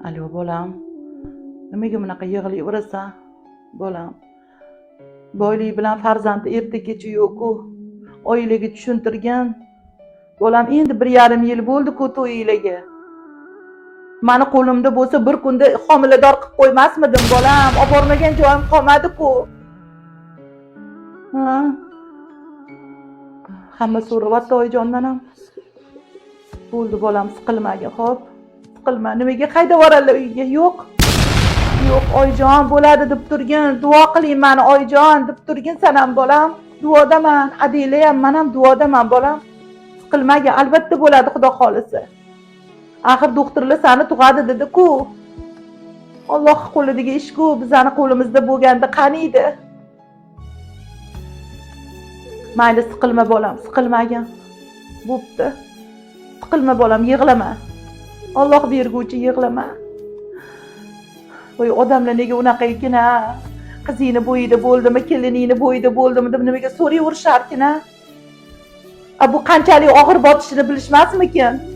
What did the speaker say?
Alo, bolam. Nimaga bunaqa yig'layverasan, bolam? Boylik bilan farzandi erta kechi yo'q-ku. Oilaga tushuntirgan. Bolam, endi 1,5 yil bo'ldi-ku to'yinglarga. Mani qo'limda bo'lsa, bir kunda homilador qilib qo'ymasmidim, bolam? Olib bormagan joyim qolmadi-ku. Ha? Hamma so'rayapti oyijondan ham. Bo'ldi, bolam, siqilmagin, xo'p? Siqilma. Nimaga haydab yuboradilar uyga? Yo'q. Yo'q, oyijon, bo'ladi deb turgin, duo qiling mani, oyijon, deb turgin san ham, bolam. Duodaman, Adila ham, man ham duodaman, bolam. Siqilmagin, albatta bo'ladi, Xudo xolisa. Axir doktorlar sani tug'adi dedi-ku. Alloh qo'lidagi ish-ku, bizani qo'limizda bo'lganda qaniydi? Mayli, siqilma, bolam, siqilmagin. Bo'pti. Siqilma, bolam, yig'lama. Alloh berguvchi, yig'lama. Voy, odamlar nega unaqa ekan a? Qizingni bo'yida bo'ldimi, keliningni bo'yida bo'ldimi deb nimaga so'rayverisharkin a? A bu qanchalik og'ir botishini bilishmasmikin?